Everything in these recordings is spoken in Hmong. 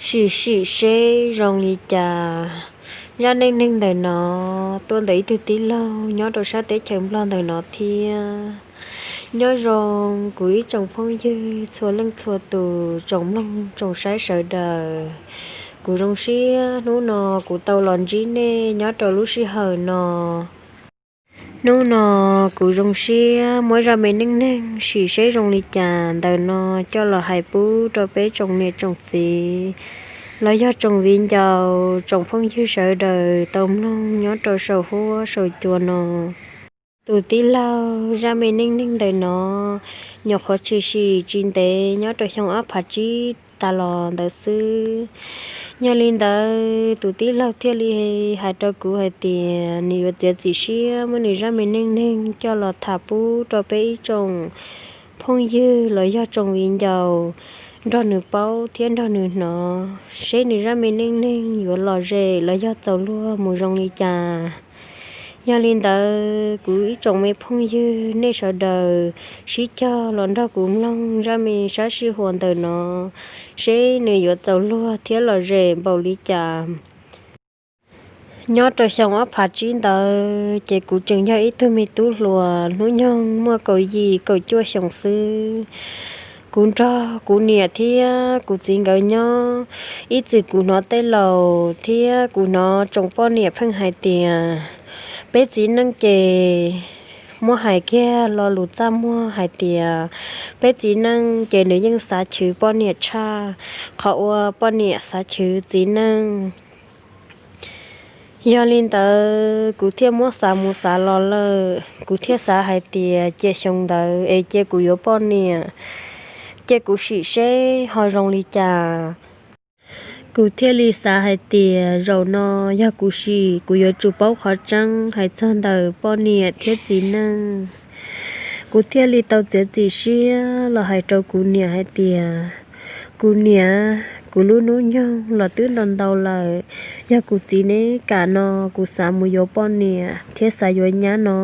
Sim sim seb zoo li cas. Zaj neej neeg ntawm no tuaj ntawm ib tug tij laug nyob rau sab teb chaws Nplog ntawm no thiab. Nyob zoo kuv ib tsoom phooj ywg txhua leej txhua tus, tsoom mloog tsoom saib sawv daws. Kuv zoo siab hnub no kuv tau los ntsib nej nyob rau lub sij hawm no. Hnub no kuv zoo siab muab zaj me neej neeg sim seb zoo li cas ntawm no coj los hais pub rau peb tsoom niam tsoom txiv los yog tsoom viv ncaus tsoom phooj ywg sawv daws tau mloog nyob rau saum huab saum cua no. Tus tij laug zaj me neej neeg ntawm no nyuam qhuav tshwm sim tsis ntev nyob rau xyoo ob phav tsib tas los ntawd xwb. Yog li ntawd tus tij laug thiaj li hais rau kuv hais tias nws yuav txiav txim siab muab nws zaj me neej neeg coj los tham pub rau peb ib tsoom phooj ywg los yog tsoom viv ncaus nrog nws paub thiab nrog nws hnov seb nws zaj me neej neeg yuav lom zem los yog txaus luag mus zoo li cas. Yog li ntawd kuv ib tsoom me phooj ywg nej sawv daws sib cog los nrog kuv mloog zaj me sab sij huam ntawm no seb nws yuav txaus luag thiab lom zem npaum li cas. Nyob rau xyoo ob phav tsib ntawd ces kuv tseem yog ib tug me tub hluas hnub nyoog muaj kaum yim kaum cuaj xyoos xwb. Kuv nrog kuv niam thiab kuv txiv nkawd nyob, ib txwm kuv hnov tej laus thiab kuv hnov tsoom poj niam pheej hais tias peb txiv neej ces muab hais kiag lo lus txaj muag hais tias peb txiv neej ces nws yeej xav chwv poj niam tshaj qhov uas poj niam xav chwv txiv neej. Yog li ntawd kuv thiaj muab xav mus xav los lawm, kuv thiaj xav hais tias cia xyoo ntawd es cia kuv yuav poj niam, cia kuv sim seb ho zoo li cas. Kuv thiaj li xav hais tias zaum no yog kuv sim kuv yuav tsum paub qhov tseeb hais txog ntawm poj niam thiab txiv neej. Kuv thiaj li tau txiav txim siab los hais rau kuv niam hais tias kuv niam, kuv lub hnub nyoog los twb ntau ntau lawm, yog kuv txiv neb kam no kuv xav mus yuav poj niam thiab xav yuav nyab no.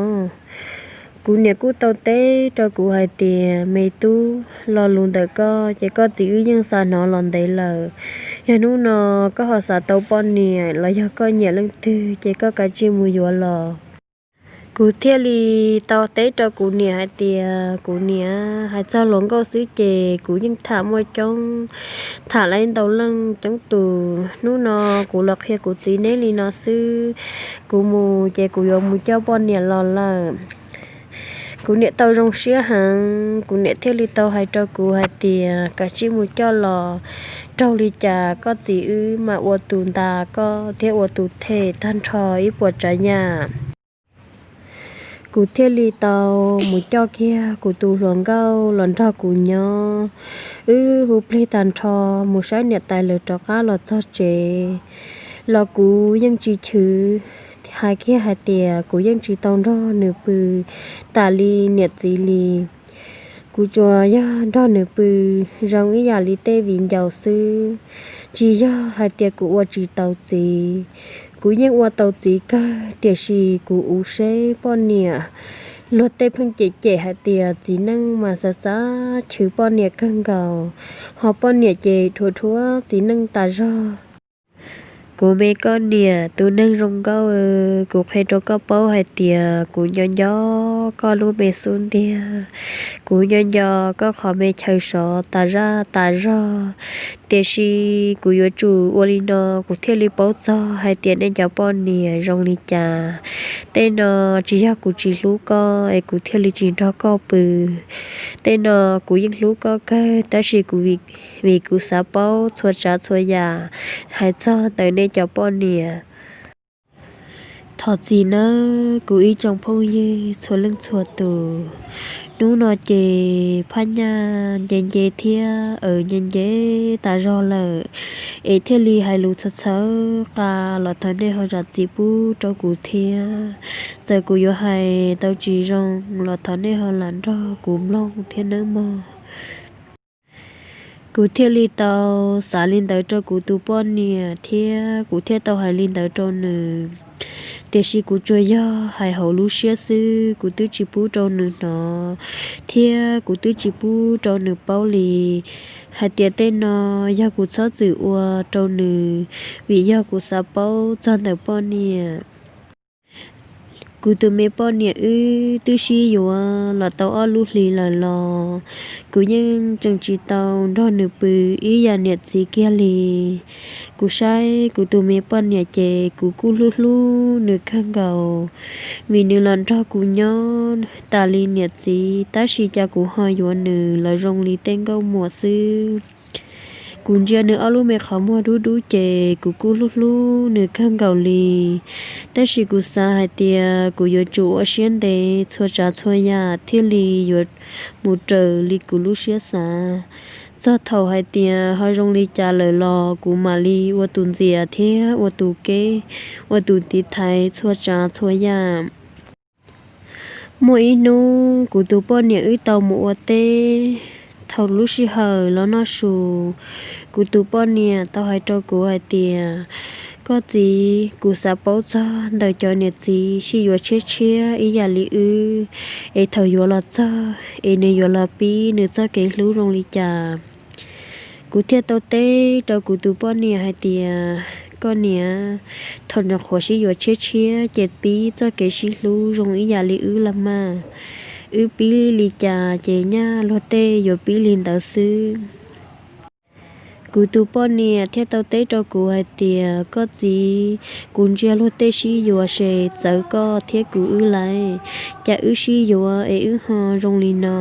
Kuv niam kuj tau teb rau kuv hais tias me tub, lo lus ntawm koj ces koj txiv wb yeej xav hnov los ntev lawm. Yog hnub no koj ho xav tau poj niam los yog koj nyiam leej twg ces koj kav tsij mus yuav los. Kuv thiaj li tau teb rau kuv niam hais tias kuv niam, hais txog hluas nkauj xwb ces kuv yeej tham muaj coob, tham lawv ntau leej coob tus. Hnub no kuv los qhia kuv txiv neb li no xwb, kuv mus ces kuv yuav mus coj poj niam los lawm. Kuv niam tau zoo siab heev, kuv niam thiaj li tau hais rau kuv hais tias kav tsij mus coj los, raug li cas koj txiv wb mam ua tus ntas koj thiab ua tus them tag nrho ib puas tsav yam. Kuv thiaj li tau mus coj kiag kuv tus hluas nkauj los nrog kuv nyob. Wb hu plig tag nrho mus saib niam tais lawv rov qab los txog tsev los kuv yeej tsis chwv, hais kiag hais tias kuv yeej tsis tau nrog nws pw tas li niam txiv li. Kuv tsuas yog nrog nws pw zoo ib yam li tej viv ncaus xwb, tsis yog hais tias kuv ua tsis tau txiv. Kuv yeej ua tau txiv kawg tiam sis kuv uv seb poj niam. Luag tej pheej cem cem hais tias txiv neej mas xav xav chwv poj niam kawg nkaus, ho poj niam ces dhuav dhuav txiv neej tas zog. Kuv me koj niam tus neeg zoo nkauj, kuv qhia rau koj paub hais tias kuv nco nco koj lub me xub ntiag, kuv nco nco koj qhov me chaw sov tas zaj tas zog. Tiam sis kuv yuav tsum ua li no kuv thiaj li paub txog hais tias nej cov poj niam zoo li cas. Tej no tsis yog kuv tsis hlub koj es kuv thiaj li tsis nrog koj pw. Tej no kuv yeej hlub koj kawg tab sis kuv vim kuv xav paub txhua tsav txhua yam hais txog ntawm nej cov poj niam. Thov txim nawb kuv ib tsoom phooj ywg txhua leej txhua tus. Hnub no ces phaj nyaj nce nce thiab aws nce nce tas zog lawm, es thiaj li hais lus txhawv txhawv qa los thov nej ho zam txim pub rau kuv thiab. Txawm kuv yuav hais tau tsis zoo los thov nej ho lam nrog kuv mloog thiab nawb mog. Kuv thiaj li tau xav li ntawd rau kuv tus poj niam thiab kuv thiaj tau hais li ntawd rau nws. Tiam sis kuv tsuas yog hais hauv lub siab xwb, kuv twb tsis pub rau nws hnov thiab kuv twb tsis pub rau nws paub li. Hais tias tej no yog kuv txhob txwm ua rau nws, vim yog kuv xav paub txog ntawm poj niam. Kuv tus me poj niam wb twb sib yuav los tau ob lub hlis lawm los kuv yeej tseem tsis tau nrog nws pw ib yam niam txiv kiag li. Kuv saib kuv tus me poj niam ces kuv kuj hlub hlub nws kawg nkaus, vim nws los nrog kuv nyob tas li niam txiv, tab sis cas kuv ho yuav nws los zoo li tej nkauj muam xwb. Kuv ntsia nws ob lub me qhov muag dub dub ces kuv kuj hlub hlub nws kawg nkaus li. Tab sis kuv xav hais tias kuv yuav tsum ua siab ntev txhua tsav txhua yam thiaj li yuav mus raws li kuv lub siab xav. Txog thaum hais tias ho zoo li cas lawm los kuv mam li ua tus ntxias thiab ua tus keb, ua tus tiv thaiv txhua tsav txhua yam. Muaj ib hnub kuv tus poj niam wb tau mus ua teb. Thaum lub sij hawm los noj su, kuv tus poj niam tau hais rau kuv hais tias, koj txiv, kuv xav paub txog ntawm cov niam txiv sib yuav tshiab tshiab ib yam li wb, es thaum yuav los txog es nws yuav los pib nws txoj kev hlub zoo li cas. Kuv thiaj tau teb rau kuv tus poj niam hais tias, koj niam, thaum nyuam qhuav sib yuav tshiab tshiab ces pib txoj kev sib hlub zoo ib yam li wb los mas. Wb pib li cas ces nyaj luag tej yuav pib li ntawd xwb. Kuv tus poj niam thiaj tau teb rau kuv hais tias, koj txiv, kuv ntsia luag tej sib yuav ces txawv koj thiab kuv wb lawm, cas wb sib yuav es wb ho zoo li no.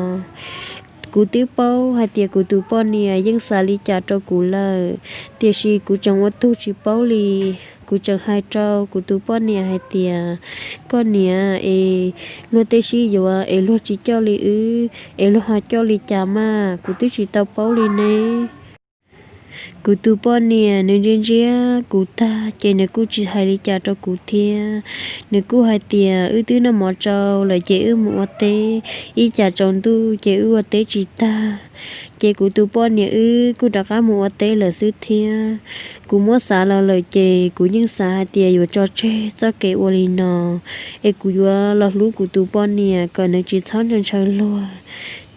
Kuv twb paub hais tias kuv tus poj niam yeej xav li cas rau kuv lawm, tiam sis kuv tseem ua tug tsis paub li. Kuv tseem hais rau kuv tus poj niam hais tias, koj niam, es luag tej sib yuav es luag tsis coj li wb es luag ho coj li cas mas, kuv twb tsis tau paub li ne. Kuv tus poj niam nws ntsia ntsia kuv tag ces nws kuj tsis hais li cas rau kuv thiab. Nws kuj hais tias, wb twb noj mov tsau lawm ces wb mus ua teb, ib tsam tsaus ntuj ces wb ua teb tsis tag, ces kuv tus poj niam wb kuj rov qab mus ua teb lawm xwb thiab. Kuv muab xav los lawm ces kuv yeej xav hais tias yuav tso tseg txoj kev ua li no, es kuv yuav los hlub kuv tus poj niam kom nws tsis txhob ntshaw ntshaw luag.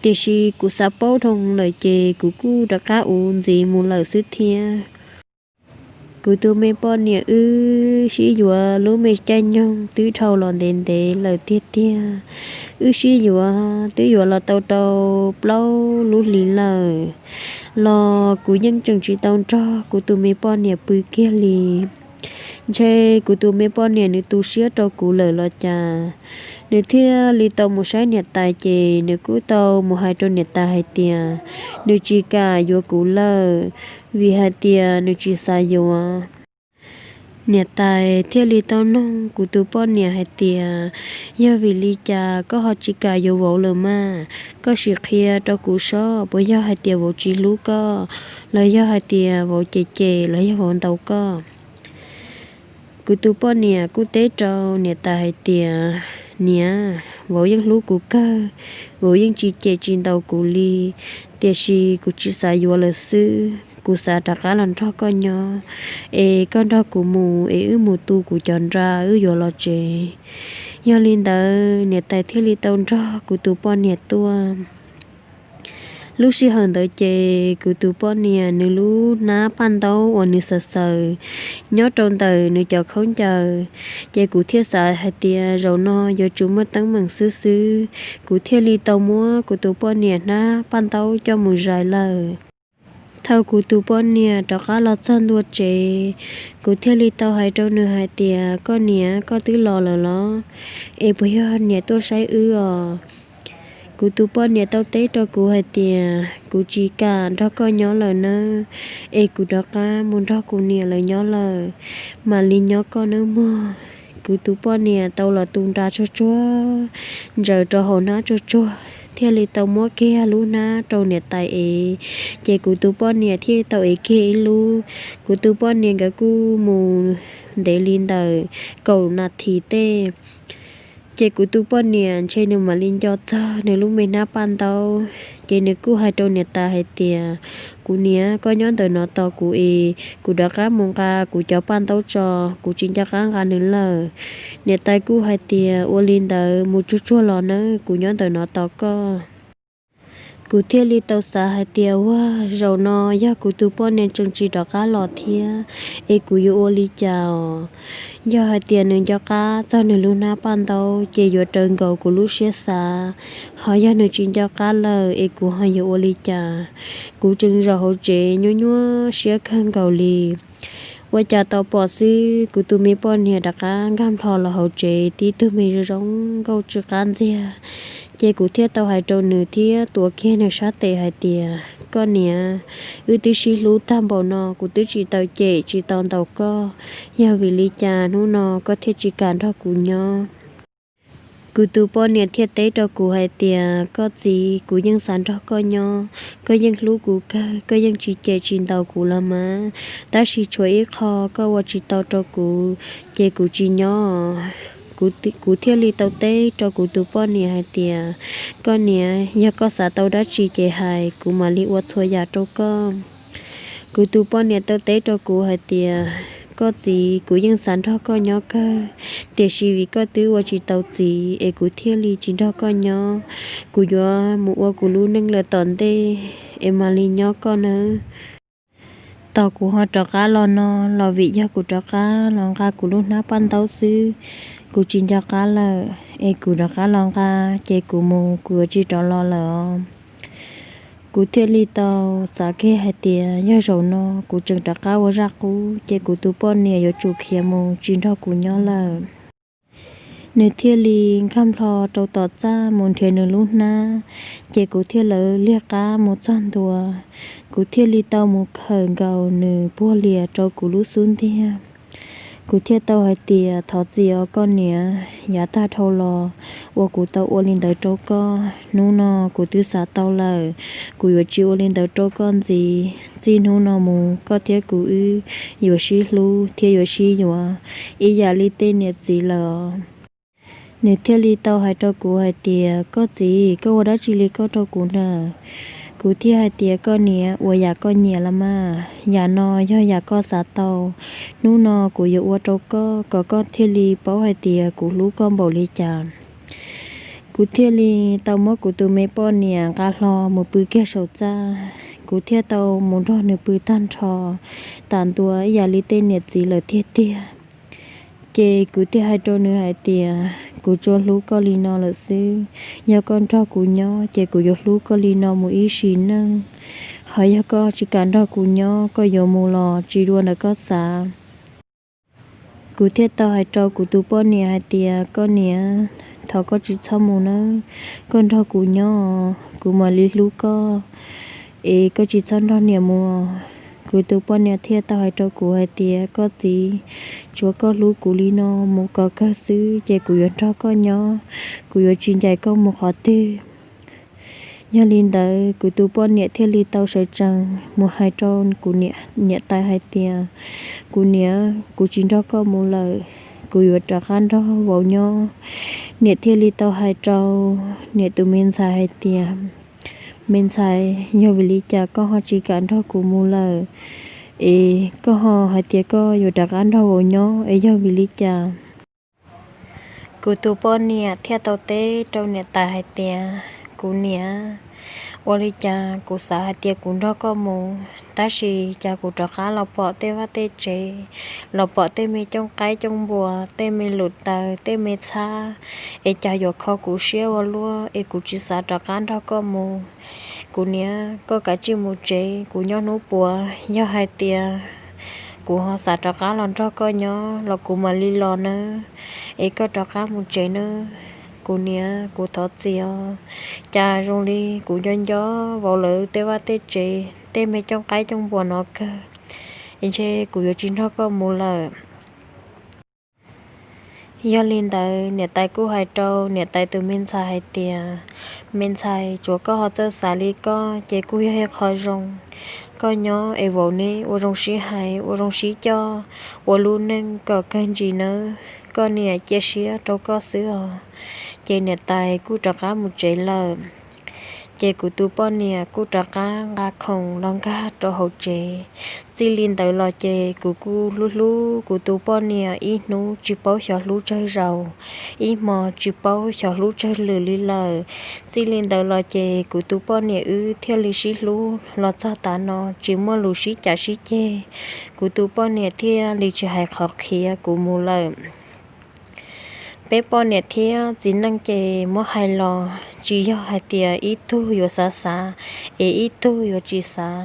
Tiam sis kuv xav paub dhau lawm ces kuv kuj rov qab uv ntxiv mus lawm xwb thiab. Kuv tus me poj niam wb sib yuav lub me caij nyoog twb dhau los ntev ntev lawm tiag tiag. Wb sib yuav twb yuav los tau rau plaub lub hlis lawm los kuv yeej tseem tsis tau nrog kuv tus me poj niam pw kiag li. Ntshe kuv tus me poj niam nws tu siab rau kuv lawm los cas, nws thiaj li tau mus saib niam tais ces nws kuj tau mus hais rau niam tais hais tias nws tsis kam yuav kuv lawm, vim hais tias nws tsis xav yuav. Niam tais thiaj li tau noog kuv tus poj niam hais tias, yog vim li cas koj ho tsis kam yuav vauv lawm mas? Koj sim qhia rau kuv sob, puas yog hais tias vauv tsis hlub koj, los yog hais tias vauv cem cem, los yog vauv ntaus koj? Kuv tus poj niam kuj teb rau niam tais hais tias, niam, vauv yeej hlub kuv kawg, vauv yeej tsis cem tsis ntaus kuv li, tiam sis kuv tsis xav yuav lawm xwb, kuv xav rov qab los nrog koj nyob, es koj nrog kuv mus es wb mus tu kuv cov nra wb yuav los tsev. Yog li ntawd niam tais thiaj li tau nrog kuv tus poj niam tuaj. Lub sij hawm ntawd ces kuv tus poj niam nws lub hnab paj ntaub uas nws xaws xaws nyob rau ntawm nws cov khaub ncaws, ces kuv thiaj xav hais tias zaum no yuav tsum muaj teeb meem xwb xwb, kuv thiaj li tau muab kuv tus poj niam hnab paj ntaub coj mus zais lawm. Thaum kuv tus poj niam rov qab los txog ntua tsev, kuv thiaj li tau hais rau nws hais tias, koj niam, koj twb los lawm los? Es puas yog niam tuaj saib wb os? Kuv tus poj niam tau teb rau kuv hais tias, kuv tsis kam nrog koj nyob lawm nawb, es kuv rov qab mus nrog kuv niam lawv nyob lawm, mam li nyob koj nawb mog. Kuv tus poj niam tau los tu nra tsuag tsuag ntsaws rau hauv hnab tsuag tsuag, thiaj li tau muab kiag lub hnab rau niam tais ev, ces kuv tus poj niam thiaj tau ev kiag ib lub. Kuv tus poj niam nkawd kuj mus ntev li ntawm kaum nas this tej. Ces kuv tus poj niam ntshe nws mam li nco txog nws lub me hnab paj ntaub, ces nws kuj hais rau niam tais hais tias, kuv niam, koj nyob ntawm no tos kuv es kuv rov qab mus nqa kuv cov paj ntaub tso, kuv tsis nco qab nqa nws lawm. Niam tais kuj hais tias, ua li ntawd mus tsuag tsuag los nawb, kuv nyob ntawm no tos koj. Kuv thiaj li tau xav hais tias, ua, zaum no yog kuv tus poj niam tseem tsis rov qab los thiab, es kuv yuav ua li cas os? Yog hais tias nws nco qab txog nws lub hnab paj ntaub ces yuav raws nkaus kuv lub siab xav, ho yog nws tsis nco qab lawm es kuv ho yuav ua li cas? Kuv tseem zaum hauv tsev nyuaj nyuaj siab kawg nkaus li. Ua cas tau pom xwb, kuv tus me poj niam rov qab nkag nplho los hauv tsev tib tug me zoo zoo nkauj tsw qab ntxiag. Ces kuv thiaj tau hais rau nws thiab tuav kiag nws sab tes hais tias, koj niam, wb twb sib hlub tag npaum no kuv twb tsis tau cem tsis tau ntaus koj, yog vim li cas hnub no koj thiaj tsis kam nrog kuv nyob? Kuv tus poj niam thiaj teb rau kuv hais tias, koj txiv, kuv yeej xav nrog koj nyob, koj yeej hlub kuv kawg, koj yeej tsis cem tsis ntaus kuv los mas, tab sis tshuav ib qho koj ua tsis tau rau kuv, ces kuv tsis nyob. Kuv thiaj li tau teb rau kuv tus poj niam hais tias, koj niam, yog koj xav tau dab tsi ces hais, kuv mam li ua txhua yam rau koj. Kuv tus poj niam tau teb rau kuv hais tias, koj txiv, kuv yeej xav nrog koj nyob kawg, tiam sis vim koj twb ua tsis tau txiv es kuv thiaj li tsis nrog koj nyob. Kuv yuav mus ua kuv lub neej lawm tom ntej es mam li nyob koj nawb. Tos kuv ho rov qab los no los vim yog kuv rov qab los nqa kuv lub hnab paj ntaub xwb, kuv tsis nco qab lawm es kuv rov qab los nqa, ces kuv mus kuv yuav tsis rov los lawm os. Kuv thiaj li tau xav kiag hais tias yog zaum no kuv tseem rov qab ua zaj qub ces kuv tus poj niam yuav tsum khiav mus tsis nrog kuv nyob lawm. Nws thiaj li nkag nplho rau tom txaj mus nrhiav nws lub hnab, ces kuv thiaj lawv liag qab mus txog ntua. Kuv thiaj li tau mus khawm nkaus nws puag lias rau kuv lub xub ntiag. Kuv thiaj tau hais tias, thov txim os koj niam, yav tag dhau los uas kuv tau ua li ntawd rau koj, hnub no kuv twb xav tau lawm, kuv yuav tsis ua li ntawd rau koj ntxiv. Txij hnub no mus koj thiab kuv wb yuav sib hlub thiab yuav sib yuav ib yam li tej niam txiv lawm os. Nws thiaj li tau hais rau kuv hais tias, koj txiv, koj ua dab tsi li koj rau kuv na? Kuv thiaj hais tias, koj niam, ua yam koj nyiam los mas, yam no yog yam koj xav tau, hnub no kuv yuav ua rau koj kom koj thiaj li paub hais tias kuv hlub koj npaum li cas. Kuv thiaj li tau muab kuv tus me poj niam nqa hlo mus pw kiag saum txaj. Kuv thiaj tau mus nrog nws pw tag nrho, tas ntua ib yam li tej niam txiv lawm tiag tiag. Ces kuv thiaj hais rau nws hais tias, kuv tsuas hlub koj li no lawm xwb. Yog koj nrog kuv nyob ces kuv yuav hlub koj li no mus ib sim neej. Ho yog koj tsis kam nrog kuv nyob, koj yuav mus los tsis dua ntawm koj xav. Kuv thiaj tau hais rau kuv tus poj niam hais tias, koj niam, thov koj tsis txhob mus nawb, koj nrog kuv nyob, kuv mam li hlub koj, es koj tsis txhob nrog niam mus. Kuv tus poj niam thiaj tau hais rau kuv hais tias, koj txiv, tsuav koj hlub kuv li no mus kom kawg xwb ces kuv yuav nrog koj nyob, kuv yuav tsis ncaim koj mus qhov twg. Yog li ntawd kuv tus poj niam thiaj li tau sawv tsees mus hais rau kuv niam tais hais tias, kuv niam, kuv tsis nrog koj mus lawm, kuv yuav rov qab nrog vauv nyob. Niam thiaj li tau hais rau niam tus me ntxhais hais tias, me ntxhais, yog vim li cas koj ho tsis kam nrog kuv mus lawm, es koj ho hais tias koj yuav rov qab nrog vauv nyob es yog vim li cas? Kuv tus poj niam thiaj tau teb rau niam tais hais tias, kuv niam, ua li cas kuv xav hais tias kuv nrog koj mus, tab sis cas kuv rov qab los pom tej vaj tej tsev, los pom tej me cooj qaib cooj npua, tej me lus taws, tej me txhab, es cas yuav kho kuv siab ua luaj es kuv tsis xav rov qab nrog koj mus. Kuv niam, koj kav tsij mus tsev, kuv nyob hnub puav, yog hais tias kuv ho xav rov qab los nrog koj nyob los kuv mam li los nawb, es koj rov qab mus tsev nawb. Kuv niam, kuv thov txim os, cas zoo li kuv nco nco vauv lawv tej vaj tej tsev, tej me cooj qaib cooj npua no kawg, es ntshe kuv yuav tsis nrog koj mus lawm. Yog li ntawd niam tais kuj hais rau niam tais tus me ntxhais hais tias, me ntxhais, tsuav koj ho txawj xav li koj ces kuj yog ib qho zoo. Koj nyob es vauv neb ua zoo sib hais, ua zoo sib coj, ua lub neej kom kawg ntsis nawb. koj niam cia siab rau koj xwb os. Ces niam tais kuj rov qab mus tsev lawm. Ces kuv tus poj niam kuj rov qab nqa khoom los nkag rau hauv tsev. Txij li ntawd los ces kuv kuj hlub hlub kuv tus poj niam ib hnub tsis paub xyov hlub tsawg zaus, ib hmo tsis paub xyov hlub tsawg lwm li lawm. Txij li ntawd los ces kuv tus poj niam wb thiaj li sib hlub los txog tav no tsis muaj lus sib cav sib ceg. Kuv tus poj niam thiaj li tsis hais qhov khiav kuv mus lawm. Peb poj niam thiab txiv neej ces muab hais los tsis yog hais tias ib tug yuav xav xav es ib tug yuav tsis xav.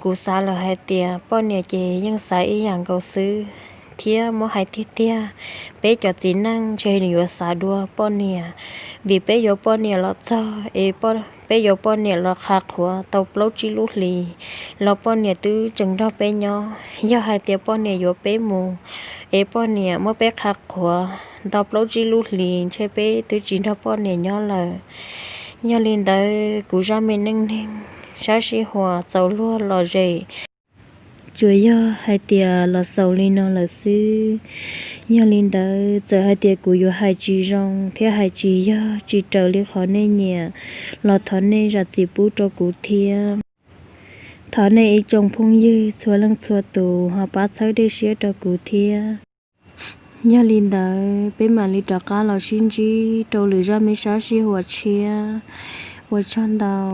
Kuv xav lawm hais tias poj niam ces yeej xav ib yam nkaus xwb. Thiab muab hais tiag tiag, peb cov txiv neej ntshe nws yuav xav dua poj niam, vim peb yuav poj niam los txog es peb yuav poj niam los qhav qhuav tau plaub tsib lub hlis los poj niam twb tseem nrog peb nyob. Yog hais tias poj niam yuav peb mus es poj niam muab peb qhav qhuav tau plaub tsib lub hlis ntshe peb twb tsis nrog poj niam nyob lawm. Yog li ntawd kuv zaj me neej neeg sab sij huam txaus luag lom zem tsuas yog hais tias los xaus li no lawm xwb. Yog li ntawd txawm hais tias kuv yuav hais tsis zoo thiab hais tsis yog tsis raws li qhov nej nyiam los thov nej zam txim pub rau kuv thiab. Thov nej ib tsoom phooj ywg txhua leej txhua tus ho pab txhawb dej siab rau kuv thiab. Yog li ntawd peb mam li rov qab los sib ntsib rau lwm zaj me sab sij huam tshiab. Ua tsaug ntau.